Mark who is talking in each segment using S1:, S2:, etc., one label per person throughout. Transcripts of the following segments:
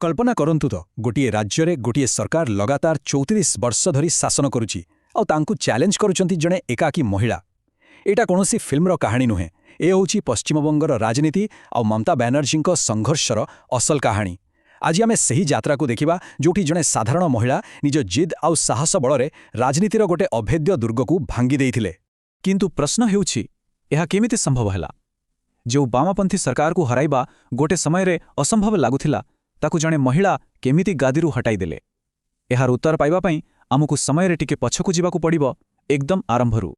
S1: କଳ୍ପନା କରନ୍ତୁ ତ, ଗୋଟିଏ ରାଜ୍ୟରେ ଗୋଟିଏ ସରକାର ଲଗାତାର 34 ବର୍ଷ ଧରି ଶାସନ କରୁଛି, ଆଉ ତାଙ୍କୁ ଚ୍ୟାଲେଞ୍ଜ କରୁଛନ୍ତି ଜଣେ ଏକାକୀ ମହିଳା। ଏଇଟା କୌଣସି ଫିଲ୍ମର କାହାଣୀ ନୁହେଁ। ଏ ହେଉଛି ପଶ୍ଚିମବଙ୍ଗର ରାଜନୀତି ଆଉ ମମତା ବାନାର୍ଜୀଙ୍କ ସଂଘର୍ଷର ଅସଲ କାହାଣୀ। ଆଜି ଆମେ ସେହି ଯାତ୍ରାକୁ ଦେଖିବା, ଯେଉଁଠି ଜଣେ ସାଧାରଣ ମହିଳା ନିଜ ଜିଦ୍ ଆଉ ସାହସ ବଳରେ ରାଜନୀତିର ଗୋଟେ ଅଭେଦ୍ୟ ଦୁର୍ଗକୁ ଭାଙ୍ଗି ଦେଇଥିଲେ। କିନ୍ତୁ ପ୍ରଶ୍ନ ହେଉଛି, ଏହା କେମିତି ସମ୍ଭବ ହେଲା? ଯେଉଁ ବାମପନ୍ଥୀ ସରକାରକୁ ହରାଇବା ଗୋଟେ ସମୟରେ ଅସମ୍ଭବ ଲାଗୁଥିଲା, ତାକୁ ଜଣେ ମହିଳା କେମିତି ଗାଦିରୁ ହଟାଇଦେଲେ? ଏହାର ଉତ୍ତର ପାଇବା ପାଇଁ ଆମକୁ ସମୟରେ ଟିକେ ପଛକୁ ଯିବାକୁ ପଡ଼ିବ, ଏକଦମ ଆରମ୍ଭରୁ।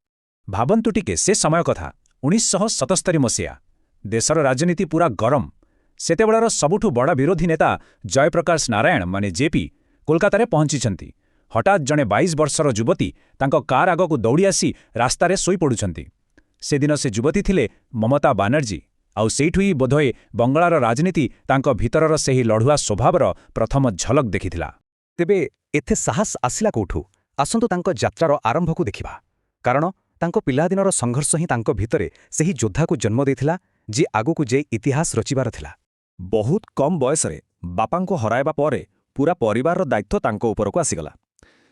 S1: ଭାବନ୍ତୁ ଟିକେ ସେ ସମୟ କଥା, 1977 ମସିହା। ଦେଶର ରାଜନୀତି ପୂରା ଗରମ। ସେତେବେଳର ସବୁଠୁ ବଡ଼ ବିରୋଧୀ ନେତା ଜୟପ୍ରକାଶ ନାରାୟଣ, ମାନେ ଜେପି, କୋଲକାତାରେ ପହଞ୍ଚିଛନ୍ତି। ହଠାତ୍ ଜଣେ 22 ବର୍ଷର ଯୁବତୀ ତାଙ୍କ କାର୍ ଆଗକୁ ଦୌଡ଼ି ଆସି ରାସ୍ତାରେ ଶୋଇପଡ଼ୁଛନ୍ତି। ସେଦିନ ସେ ଯୁବତୀ ଥିଲେ ମମତା ବାନାର୍ଜୀ। ଆଉ ସେଇଠୁ ହିଁ ବୋଧହୁଏ ବଙ୍ଗଳାର ରାଜନୀତି ତାଙ୍କ ଭିତରର ସେହି ଲଢୁଆ ସ୍ୱଭାବର ପ୍ରଥମ ଝଲକ ଦେଖିଥିଲା।
S2: ତେବେ ଏତେ ସାହସ ଆସିଲା କୋଉଠୁ? ଆସନ୍ତୁ ତାଙ୍କ ଯାତ୍ରାର ଆରମ୍ଭକୁ ଦେଖିବା। କାରଣ ତାଙ୍କ ପିଲାଦିନର ସଂଘର୍ଷ ହିଁ ତାଙ୍କ ଭିତରେ ସେହି ଯୋଦ୍ଧାକୁ ଜନ୍ମ ଦେଇଥିଲା, ଯିଏ ଆଗକୁ ଯାଇ ଇତିହାସ ରଚିବାର ଥିଲା।
S3: ବହୁତ କମ୍ ବୟସରେ ବାପାଙ୍କୁ ହରାଇବା ପରେ ପୂରା ପରିବାରର ଦାୟିତ୍ୱ ତାଙ୍କ ଉପରକୁ ଆସିଗଲା।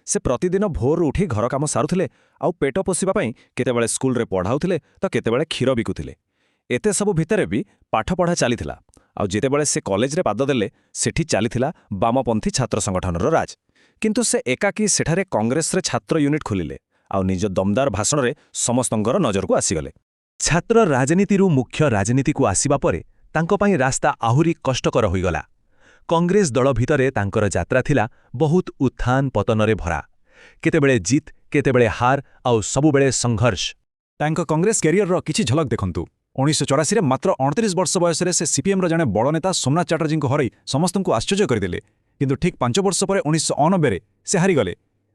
S3: ସେ ପ୍ରତିଦିନ ଭୋରରୁ ଉଠି ଘର କାମ ସାରୁଥିଲେ ଆଉ ପେଟ ପୋଷିବା ପାଇଁ କେତେବେଳେ ସ୍କୁଲରେ ପଢ଼ାଉଥିଲେ ତ କେତେବେଳେ କ୍ଷୀର ବିକୁଥିଲେ। ଏତେ ସବୁ ଭିତରେ ବି ପାଠପଢ଼ା ଚାଲିଥିଲା। ଆଉ ଯେତେବେଳେ ସେ କଲେଜରେ ପାଦ ଦେଲେ, ସେଠି ଚାଲିଥିଲା ବାମପନ୍ଥୀ ଛାତ୍ର ସଂଗଠନର ରାଜ। କିନ୍ତୁ ସେ ଏକାକୀ ସେଠାରେ କଂଗ୍ରେସରେ ଛାତ୍ର ୟୁନିଟ୍ ଖୋଲିଲେ ଆଉ ନିଜ ଦମଦାର ଭାଷଣରେ ସମସ୍ତଙ୍କର ନଜରକୁ ଆସିଗଲେ।
S4: ଛାତ୍ର ରାଜନୀତିରୁ ମୁଖ୍ୟ ରାଜନୀତିକୁ ଆସିବା ପରେ ତାଙ୍କ ପାଇଁ ରାସ୍ତା ଆହୁରି କଷ୍ଟକର ହୋଇଗଲା। କଂଗ୍ରେସ ଦଳ ଭିତରେ ତାଙ୍କର ଯାତ୍ରା ଥିଲା ବହୁତ ଉତ୍ଥାନ ପତନରେ ଭରା। କେତେବେଳେ ଜିତ୍, କେତେବେଳେ ହାର, ଆଉ ସବୁବେଳେ ସଂଘର୍ଷ।
S1: ତାଙ୍କ କଂଗ୍ରେସ କ୍ୟାରିୟରର କିଛି ଝଲକ ଦେଖନ୍ତୁ। 1984ରେ ମାତ୍ର 29 ବର୍ଷ ବୟସରେ ସେ ସିପିଏମ୍ର ଜଣେ ବଡ଼ ନେତା ସୋମନାଥ ଚାଟାର୍ଜୀଙ୍କୁ ହରାଇ ସମସ୍ତଙ୍କୁ ଆଶ୍ଚର୍ଯ୍ୟ କରିଦେଲେ। କିନ୍ତୁ ଠିକ୍ 5 ବର୍ଷ ପରେ 1989ରେ ସେ ହାରିଗଲେ।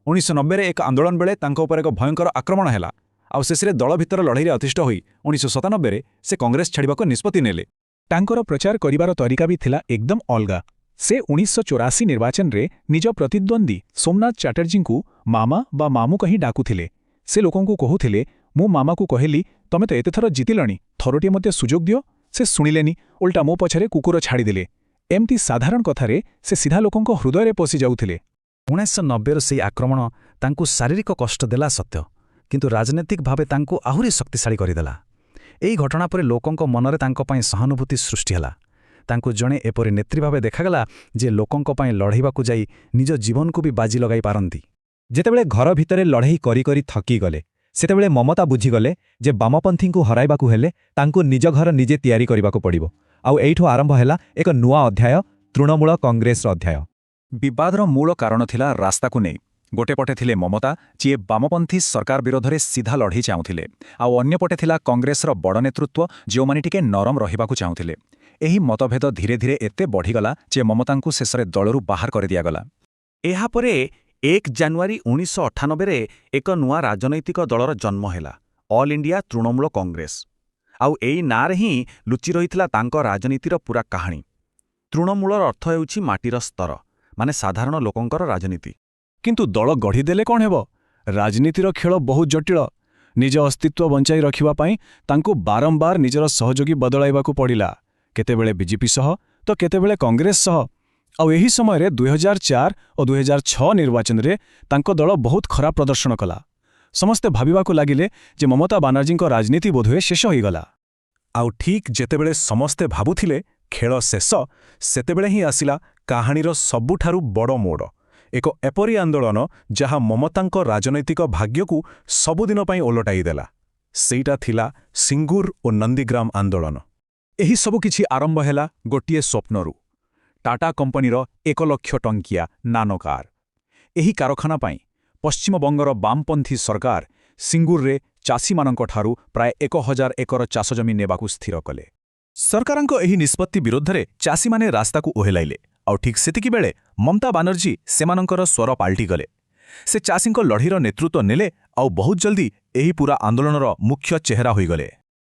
S1: 1990ରେ ଏକ ଆନ୍ଦୋଳନ ବେଳେ ତାଙ୍କ ଉପରେ ଏକ ଭୟଙ୍କର ଆକ୍ରମଣ ହେଲା। ଆଉ ଶେଷରେ ଦଳ ଭିତର ଲଢ଼େଇରେ ଅତିଷ୍ଠ ହୋଇ 1997ରେ ସେ କଂଗ୍ରେସ ଛାଡ଼ିବାକୁ ନିଷ୍ପତ୍ତି ନେଲେ।
S5: ତାଙ୍କର ପ୍ରଚାର କରିବାର ତରିକା ବି ଥିଲା ଏକଦମ ଅଲଗା। ସେ 1984 ନିର୍ବାଚନରେ ନିଜ ପ୍ରତିଦ୍ୱନ୍ଦ୍ୱୀ ସୋମନାଥ ଚାଟାର୍ଜୀଙ୍କୁ ମାମା ବା ମାମୁ କହି ଡାକୁଥିଲେ। ସେ ଲୋକଙ୍କୁ କହୁଥିଲେ, "ମୁଁ ମାମାକୁ କହିଲି, ତମେ ତ ଏତେଥର ଜିତିଲଣି, ଥରଟିଏ ମୋତେ ସୁଯୋଗ ଦିଅ। ସେ ଶୁଣିଲେନି, ଓଲଟା ମୋ ପଛରେ କୁକୁର ଛାଡ଼ିଦେଲେ।" ଏମିତି ସାଧାରଣ କଥାରେ ସେ ସିଧା ଲୋକଙ୍କ ହୃଦୟରେ ପଶି ଯାଉଥିଲେ।
S2: 1990ର ସେଇ ଆକ୍ରମଣ ତାଙ୍କୁ ଶାରୀରିକ କଷ୍ଟ ଦେଲା ସତ୍ୟ, କିନ୍ତୁ ରାଜନୈତିକ ଭାବେ ତାଙ୍କୁ ଆହୁରି ଶକ୍ତିଶାଳୀ କରିଦେଲା। ଏହି ଘଟଣା ପରେ ଲୋକଙ୍କ ମନରେ ତାଙ୍କ ପାଇଁ ସହାନୁଭୂତି ସୃଷ୍ଟି ହେଲା। ତାଙ୍କୁ ଜଣେ ଏପରି ନେତ୍ରୀ ଭାବେ ଦେଖାଗଲା ଯେ ଲୋକଙ୍କ ପାଇଁ ଲଢ଼େଇବାକୁ ଯାଇ ନିଜ ଜୀବନକୁ ବି ବାଜି ଲଗାଇ ପାରନ୍ତି।
S4: ଯେତେବେଳେ ଘର ଭିତରେ ଲଢ଼େଇ କରି କରି ଥକିଗଲେ, ସେତେବେଳେ ମମତା ବୁଝିଗଲେ ଯେ ବାମପନ୍ଥୀଙ୍କୁ ହରାଇବାକୁ ହେଲେ ତାଙ୍କୁ ନିଜ ଘର ନିଜେ ତିଆରି କରିବାକୁ ପଡ଼ିବ। ଆଉ ଏଇଠୁ ଆରମ୍ଭ ହେଲା ଏକ ନୂଆ ଅଧ୍ୟାୟ, ତୃଣମୂଳ କଂଗ୍ରେସର ଅଧ୍ୟାୟ।
S1: ବିବାଦର ମୂଳ କାରଣ ଥିଲା ରାସ୍ତାକୁ ନେଇ। ଗୋଟେ ପଟେ ଥିଲେ ମମତା, ଯିଏ ବାମପନ୍ଥୀ ସରକାର ବିରୋଧରେ ସିଧା ଲଢ଼େଇ ଚାହୁଁଥିଲେ, ଆଉ ଅନ୍ୟପଟେ ଥିଲା କଂଗ୍ରେସର ବଡ଼ ନେତୃତ୍ୱ, ଯେଉଁମାନେ ଟିକେ ନରମ ରହିବାକୁ ଚାହୁଁଥିଲେ। ଏହି ମତଭେଦ ଧୀରେ ଧୀରେ ଏତେ ବଢ଼ିଗଲା ଯେ ମମତାଙ୍କୁ ଶେଷରେ ଦଳରୁ ବାହାର କରିଦିଆଗଲା।
S6: ଏହାପରେ 1 ଜାନୁଆରୀ 1998ରେ ଏକ ନୂଆ ରାଜନୈତିକ ଦଳର ଜନ୍ମ ହେଲା, ଅଲ୍ ଇଣ୍ଡିଆ ତୃଣମୂଳ କଂଗ୍ରେସ। ଆଉ ଏଇ ନାଁରେ ହିଁ ଲୁଚି ରହିଥିଲା ତାଙ୍କ ରାଜନୀତିର ପୂରା କାହାଣୀ। ତୃଣମୂଳର ଅର୍ଥ ହେଉଛି ମାଟିର ସ୍ତର, ମାନେ ସାଧାରଣ ଲୋକଙ୍କର ରାଜନୀତି।
S1: କିନ୍ତୁ ଦଳ ଗଢ଼ିଦେଲେ କ'ଣ ହେବ? ରାଜନୀତିର ଖେଳ ବହୁତ ଜଟିଳ। ନିଜ ଅସ୍ତିତ୍ୱ ବଞ୍ଚାଇ ରଖିବା ପାଇଁ ତାଙ୍କୁ ବାରମ୍ବାର ନିଜର ସହଯୋଗୀ ବଦଳାଇବାକୁ ପଡ଼ିଲା, କେତେବେଳେ ବିଜେପି ସହ ତ କେତେବେଳେ କଂଗ୍ରେସ ସହ। ଆଉ ଏହି ସମୟରେ 2004 ଓ 2006 ନିର୍ବାଚନରେ ତାଙ୍କ ଦଳ ବହୁତ ଖରାପ ପ୍ରଦର୍ଶନ କଲା। ସମସ୍ତେ ଭାବିବାକୁ ଲାଗିଲେ ଯେ ମମତା ବାନାର୍ଜୀଙ୍କ ରାଜନୀତି ବୋଧହୁଏ ଶେଷ ହୋଇଗଲା। ଆଉ ଠିକ୍ ଯେତେବେଳେ ସମସ୍ତେ ଭାବୁଥିଲେ ଖେଳ ଶେଷ, ସେତେବେଳେ ହିଁ ଆସିଲା କାହାଣୀର ସବୁଠାରୁ ବଡ଼ ମୋଡ଼। ଏକ ଏପରି ଆନ୍ଦୋଳନ ଯାହା ମମତାଙ୍କ ରାଜନୈତିକ ଭାଗ୍ୟକୁ ସବୁଦିନ ପାଇଁ ଓଲଟାଇ ଦେଲା। ସେଇଟା ଥିଲା ସିଙ୍ଗୁର ଓ ନନ୍ଦୀଗ୍ରାମ ଆନ୍ଦୋଳନ। ଏହି ସବୁ କିଛି ଆରମ୍ଭ ହେଲା ଗୋଟିଏ ସ୍ୱପ୍ନରୁ, ଟାଟା କମ୍ପାନୀର 1 ଲକ୍ଷ ଟଙ୍କିଆ ନାନୋ କାର୍। ଏହି କାରଖାନା ପାଇଁ ପଶ୍ଚିମବଙ୍ଗର ବାମପନ୍ଥୀ ସରକାର ସିଙ୍ଗୁରରେ ଚାଷୀମାନଙ୍କଠାରୁ ପ୍ରାୟ 1000 ଏକର ଚାଷଜମି ନେବାକୁ ସ୍ଥିର କଲେ। ସରକାରଙ୍କ ଏହି ନିଷ୍ପତ୍ତି ବିରୋଧରେ ଚାଷୀମାନେ ରାସ୍ତାକୁ ଓହ୍ଲାଇଲେ। ଆଉ ଠିକ୍ ସେତିକିବେଳେ ମମତା ବାନାର୍ଜୀ ସେମାନଙ୍କର ସ୍ୱର ପାଲଟିଗଲେ। ସେ ଚାଷୀଙ୍କ ଲଢ଼େଇର ନେତୃତ୍ୱ ନେଲେ ଆଉ ବହୁତ ଜଲ୍ଦି ଏହି ପୂରା ଆନ୍ଦୋଳନର ମୁଖ୍ୟ ଚେହେରା ହୋଇଗଲେ।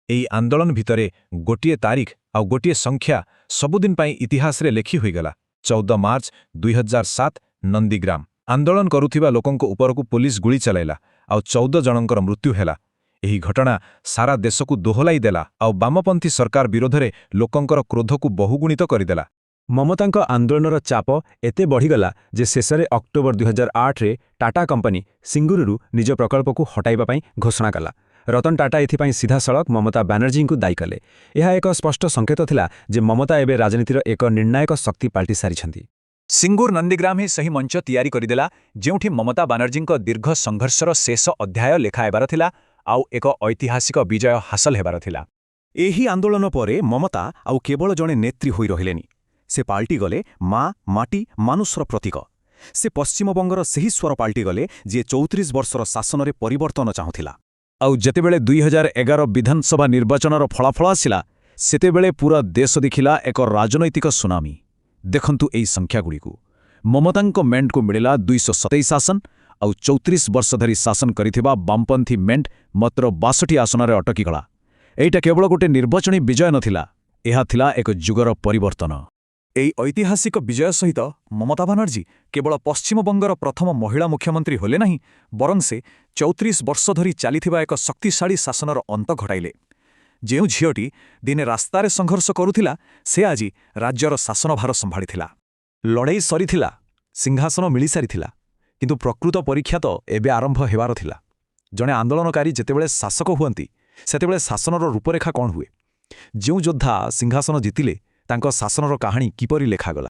S1: ଏହି ଆନ୍ଦୋଳନ ଭିତରେ ଗୋଟିଏ ତାରିଖ ଆଉ ଗୋଟିଏ ସଂଖ୍ୟା ସବୁଦିନ ପାଇଁ ଇତିହାସରେ ଲେଖି ହୋଇଗଲା, 14 ମାର୍ଚ୍ଚ 2007, ନନ୍ଦୀଗ୍ରାମ। ଆନ୍ଦୋଳନ କରୁଥିବା ଲୋକଙ୍କ ଉପରକୁ ପୋଲିସ ଗୁଳି ଚଲାଇଲା ଆଉ 14 ଜଣଙ୍କର ମୃତ୍ୟୁ ହେଲା। ଏହି ଘଟଣା ସାରା ଦେଶକୁ ଦୋହଲାଇ ଦେଲା ଆଉ ବାମପନ୍ଥୀ ସରକାର ବିରୋଧରେ ଲୋକଙ୍କର କ୍ରୋଧକୁ ବହୁଗୁଣିତ କରିଦେଲା।
S3: ମମତାଙ୍କ ଆନ୍ଦୋଳନର ଚାପ ଏତେ ବଢ଼ିଗଲା ଯେ ଶେଷରେ ଅକ୍ଟୋବର 2008ରେ ଟାଟା କମ୍ପାନୀ ସିଙ୍ଗୁରରୁ ନିଜ ପ୍ରକଳ୍ପକୁ ହଟାଇବା ପାଇଁ ଘୋଷଣା କଲା। ରତନ ଟାଟା ଏଥିପାଇଁ ସିଧାସଳଖ ମମତା ବାନାର୍ଜୀଙ୍କୁ ଦାୟୀ କଲେ। ଏହା ଏକ ସ୍ପଷ୍ଟ ସଂକେତ ଥିଲା ଯେ ମମତା ଏବେ ରାଜନୀତିର ଏକ ନିର୍ଣ୍ଣାୟକ ଶକ୍ତି ପାଲଟି ସାରିଛନ୍ତି।
S6: ସିଙ୍ଗୁର ନନ୍ଦିଗ୍ରାମ ହିଁ ସେହି ମଞ୍ଚ ତିଆରି କରିଦେଲା, ଯେଉଁଠି ମମତା ବାନାର୍ଜୀଙ୍କ ଦୀର୍ଘ ସଂଘର୍ଷର ଶେଷ ଅଧ୍ୟାୟ ଲେଖା ହେବାର ଥିଲା ଆଉ ଏକ ଐତିହାସିକ ବିଜୟ ହାସଲ ହେବାର ଥିଲା।
S3: ଏହି ଆନ୍ଦୋଳନ ପରେ ମମତା ଆଉ କେବଳ ଜଣେ ନେତ୍ରୀ ହୋଇ ରହିଲେନି। ସେ ପାଲଟିଗଲେ ମା, ମାଟି, ମାନୁଷର ପ୍ରତୀକ। ସେ ପଶ୍ଚିମବଙ୍ଗର ସେହି ସ୍ୱର ପାଲଟିଗଲେ ଯିଏ 34 ବର୍ଷର ଶାସନରେ ପରିବର୍ତ୍ତନ ଚାହୁଁଥିଲା।
S6: ଆଉ ଯେତେବେଳେ 2011 ବିଧାନସଭା ନିର୍ବାଚନର ଫଳାଫଳ ଆସିଲା, ସେତେବେଳେ ପୁରା ଦେଶ ଦେଖିଲା ଏକ ରାଜନୈତିକ ସୁନାମି। ଦେଖନ୍ତୁ ଏହି ସଂଖ୍ୟାଗୁଡ଼ିକୁ। ମମତାଙ୍କ ମେଣ୍ଟକୁ ମିଳିଲା 227 ଆସନ, ଆଉ 34 ବର୍ଷ ଧରି ଶାସନ କରିଥିବା ବାମପନ୍ଥୀ ମେଣ୍ଟ ମାତ୍ର 62 ଆସନରେ ଅଟକିଗଲା। ଏଇଟା କେବଳ ଗୋଟେ ନିର୍ବାଚନୀ ବିଜୟ ନଥିଲା, ଏହା ଥିଲା ଏକ ଯୁଗର ପରିବର୍ତ୍ତନ।
S3: ଏହି ଐତିହାସିକ ବିଜୟ ସହିତ ମମତା ବାନାର୍ଜୀ କେବଳ ପଶ୍ଚିମବଙ୍ଗର ପ୍ରଥମ ମହିଳା ମୁଖ୍ୟମନ୍ତ୍ରୀ ହେଲେ ନାହିଁ, ବରଂ ସେ 34 ବର୍ଷ ଧରି ଚାଲିଥିବା ଏକ ଶକ୍ତିଶାଳୀ ଶାସନର ଅନ୍ତ ଘଟାଇଲେ। ଯେଉଁ ଝିଅଟି ଦିନେ ରାସ୍ତାରେ ସଂଘର୍ଷ କରୁଥିଲା, ସେ ଆଜି ରାଜ୍ୟର ଶାସନଭାର ସମ୍ଭାଳିଥିଲା। ଲଢ଼େଇ ସରିଥିଲା, ସିଂହାସନ ମିଳିସାରିଥିଲା, କିନ୍ତୁ ପ୍ରକୃତ ପରୀକ୍ଷା ତ ଏବେ ଆରମ୍ଭ ହେବାର ଥିଲା। ଜଣେ ଆନ୍ଦୋଳନକାରୀ ଯେତେବେଳେ ଶାସକ ହୁଅନ୍ତି, ସେତେବେଳେ ଶାସନର ରୂପରେଖା କ'ଣ ହୁଏ? ଯେଉଁ ଯୋଦ୍ଧା ସିଂହାସନ ଜିତିଲେ, ତାଙ୍କ ଶାସନର କାହାଣୀ କିପରି ଲେଖାଗଲା?